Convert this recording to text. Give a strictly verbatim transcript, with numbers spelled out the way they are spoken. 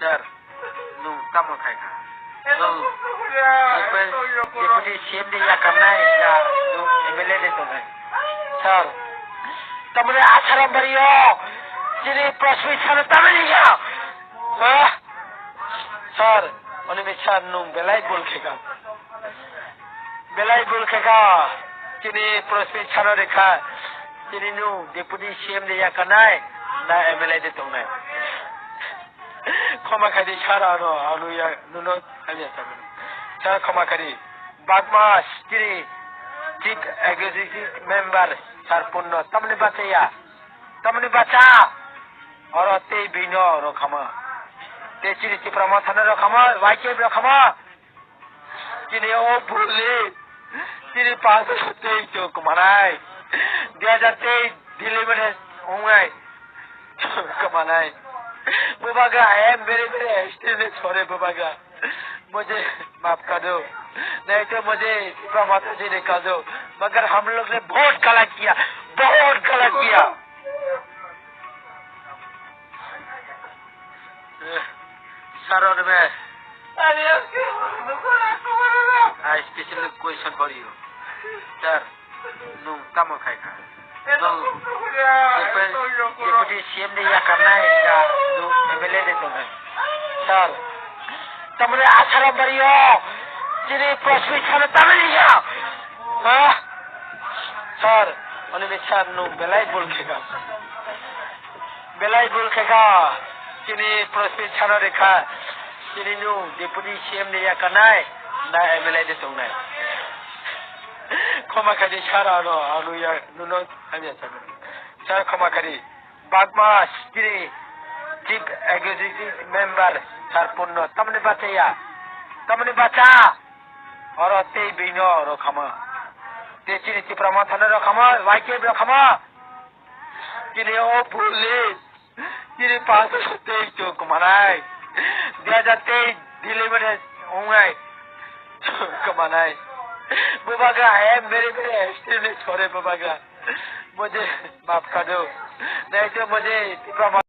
Sir, nwng tamo khai kha? Nwng Deputy C M ni yakarnai na nwng M L A de tongnai? Sir, tamoni Asarambari o chini press meet sano tamoni ya? Ha? Sir, oni mi sir nwng belai bol khe kha. Belai bol khe kha. Chini press meet sano rikha. Chini nwng Deputy C M ni yakarnai na M L A de tongnai? Khoma khai di sir, ano, ano ya, nuno hamya sa. Sir, khoma khai di. Bagma chini Chief Executive Member sir Punno tamoni bacha ya? Tamoni bacha? Oro tei bino oro khama. Tei chini Tipra Motha no oro khama, Y K F oro khama. Chini o buli, chini paanch tei chuk manai. Dui hajar tei Delhi mane wngnai. Kwmanai. Bubagra, I am very, very extremely sorry, Bubagra. मुझे माफ कर दो, नहीं तो मुझे Tipra माता जी ने कर दो, मगर हम लोग ने बहुत गलत किया, बहुत गलत किया। Sir, on me. I specially question for you. Sir, nwng tamo khai kha? Nwng Deputy C M ni yakarnai na nwng M L A de tongnai? Sir, tamoni Asarambari o chini press meet sano tamoni ya? Ha? Sir, oni mi sir nwng belai bol khe kha. Belai bol khe kha, chini press meet sano rikha, chini nwng Deputy C M ni yakarnai na M L A de tongnai? Khoma khai di sir, ano, ano ya, nuno hamya sa. Sir, khoma khai di. Bagma chini Chief Executive Member sir Punno tamoni bacha ya? Tamoni bacha? Oro tei bino oro khama. Tei chini Tipra Motha no oro khama, Y K F oro khama. Chini o police, chini paanch tei chuk manai. Dui hajar tei Delhi mane wngnai. Kwmanai. Bubagra, I am very, very extremely sorry, Bubagra. मुझे माफ कर दो, नहीं तो मुझे Tipra